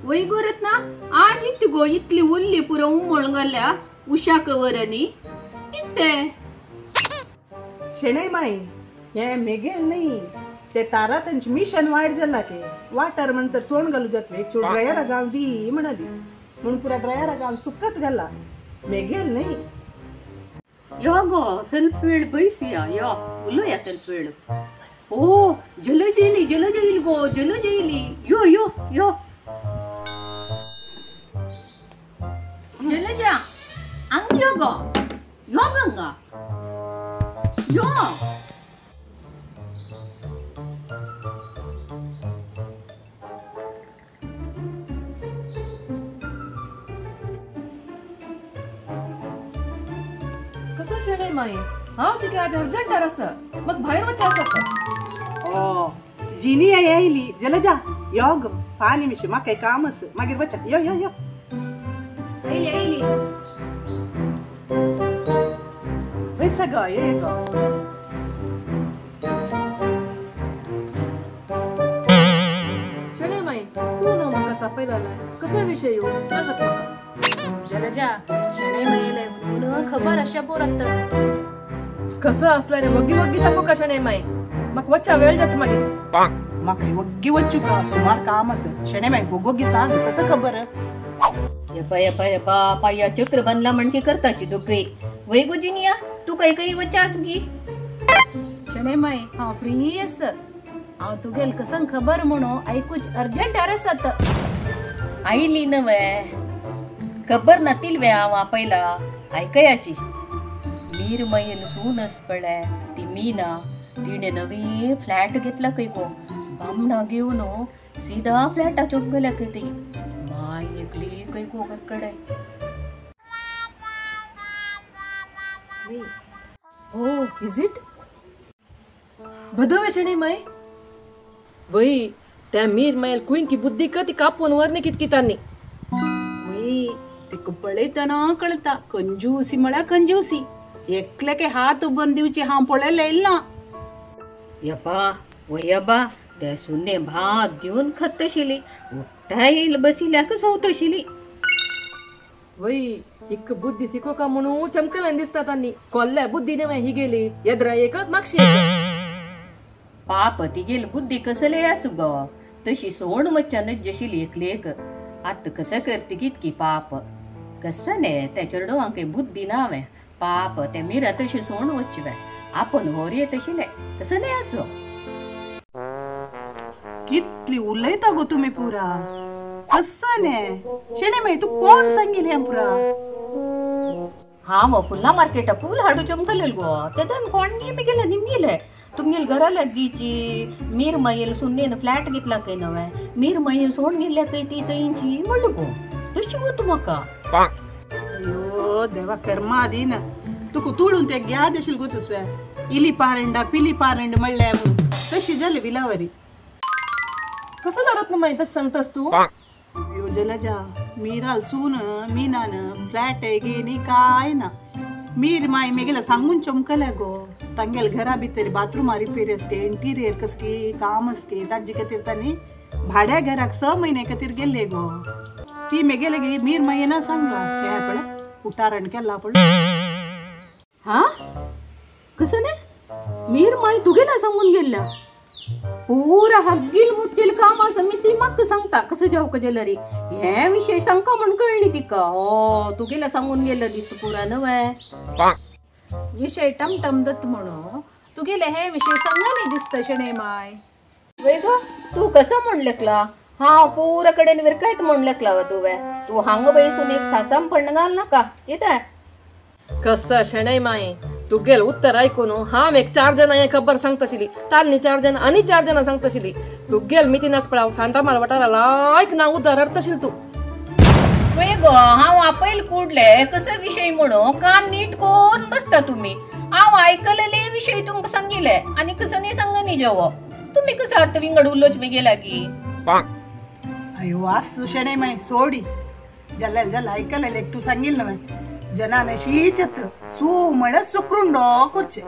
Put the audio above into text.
वय गो रत्ना आज इतली गो इतली उरली पुरो उमळ घाल्या उशा कवर आनी इत्ते शेणै माई हे मेगेल न्ही ते तारा तांची मिशन वायट जाला के वाटर म्हणतर सोण घालू जातले चूड ड्रायरा गांव दी म्हणाली म्हूण पुरा ड्रायरा गांव सुकत घाला मेगेल न्ही. यो गो ಸ್ವಲ್ಪ वेळ बैसुया यो उलोया ಸ್ವಲ್ಪ वेळ. ओ जलज येयली जलज येयली गो जलज येयली यो यो यो जलजा हांग यो गो यो गंगा यो. कसं शेणै माई हांव चिके आज अर्जंट आसा मग भायर वचचें आसा. ओ जिनी आयली जलजा यो गो 5 निमिष म्हाका काम आसा मागीर वचा यो यो यो. आयली आयली बैसा गो ये गो. शेणै माई तूं न्हू म्हाका तापयला कसो विशय यो सांगात म्हाका. जलजा शेणै माईले म्हणून खबर अशा पोरात कसं असल्याने वग्गी वग्गी सांगू का शेणै माई मग वच्चा वेळ जाता मागीर. म्हाका वग्गी वच्चू का सुमार काम आसा शेणै माई वोगोगी सांग कसं खबर. यपा यपा यपा पाया चक्र बनला म्हणकी करताची दोगय. वय गो जिनिया तू काय काय वचास गी. शेणै माई हांव फ्री आसा हांव तुगेल कसं खबर म्हणून आयकूच अर्जंट आसात. आयली नवे खबर नातील वे हांव आपयला आयकयाची. मीर मयल सून पळय ती मीना तिणे नवी फ्लॅट घेतला खंय गो बामणा घेवन सीधा फ्लॅटाचो गेल्या खंय ती माय एकली खंय गो घरकडे. ओ is it भदवे शेणै माई. वय त्या मीर मायल कुंकी बुद्धी ती कापून वरने कितकितांनी. वय तिका पळयतना कळता कंजूसी म्हळ्यार कंजूसी एकल्याके हात उबन दिवची हांव पळयलें येयला. यपा वयबा त्या सुने भात दिवन खातशिली उठ्ठा येईल बसिल्याक सोवतशिली. वय इक बुद्धी शिको का म्हणून चमकल्यान दिसता तांनी कोल्ल्या बुद्धी नवे ही गेली येद्रा एक मागशी एक. पाप तिगेल बुद्धी कसले आसू गो तशी सोण मच्छा नज्जशिली एकली एक आत कसं करती कितकी पाप कसं ने त्या चेडवांक बुद्धी नावे पाप ते मिरा तशी सोण वच्ची आपण होरये तशिले कसं नाही असो. कितली उलयता गो तुमी पुरा कसं ने शेणै माई तू कोण सांगेल हें पुरा. हांव फुल्ला मार्केटा फूल हाडू चमकलेल गो तेदान कोण नेमी गेले निमगेले तुमगेल घरा लागीची मीर मायल सुन्नेन फ्लॅट घेतला खंय नवे मीर मायल सोड गेल्या खंय ती थंयची म्हणलो गो तशी गो तूं म्हाका. अयो देवा कर्मा दीन तुका तुळून ते घ्या देशील गो तुसव्या इली पारंडा पिली पारंड म्हणल्या म्हणून तशी जाली विलावरी. कसं रत्न माई तसं सांगतास तू. अयो जलजा मीराल सून मीनान फ्लॅट घेनी काय ना मीर माई मेगेला सांगून चमकल्या गो तांगेल घरा भितर बाथरूमा रिपेर आसके इंटिरियर कसकी काम आसके ताजे खातीर तांणी भाड्या घराक 6 म्हयने खातीर गेल्ले गो. ती मेगेले गे मीर मायेना सांगला हे पळय उटारण केला पळय. हा कसं ने मीर माई तुगेला सांगून गेल्या पुरा हग्गील मुद्दील काम आसा मी ती म्हाका सांगता कसं जावं कजलरी हे विशय सांगका म्हण कळ्ळी तिका. हो तुगेला सांगून गेलं दिसता पुरा नवे विशय टमटम दत्त म्हणून तुगेले हे विशय सांगनी दिसता शेणै माय. वय गो तू कसं म्हणलेकला हांव पुरा कडेन विरकायत म्हणलेकला वा तुवें तूं हांगा बैसून एक सासाम फण्ण घाल नाका येता. कसं शेणै माई तुगेल उत्तर ऐकून हांव एक 4 जाणां हें खबर सांगताशिली तांणी 4 जाणां आनी 4 जाणां सांगताशिली तुगेल मितीन पळाव सांतामाल वाठारा लायक ना उदार हरतशील तूं. वय गो हांव आपयल कुडले कसो विशय म्हणून कान नीट कोण बसता तुमी. हांव आयकलेले विशय तुमकां सांगिले आनी कसं न्ही सांगनी जेवो तुमी कसं आतां विंगड उलोच मी गेला की. अयो आसू शेणै माई सोडी जाल्यार जाल्यार आयकलेले तूं सांगील न्हय जनान शीचत सू म्हळ्यार सुक्रुंडो करचें.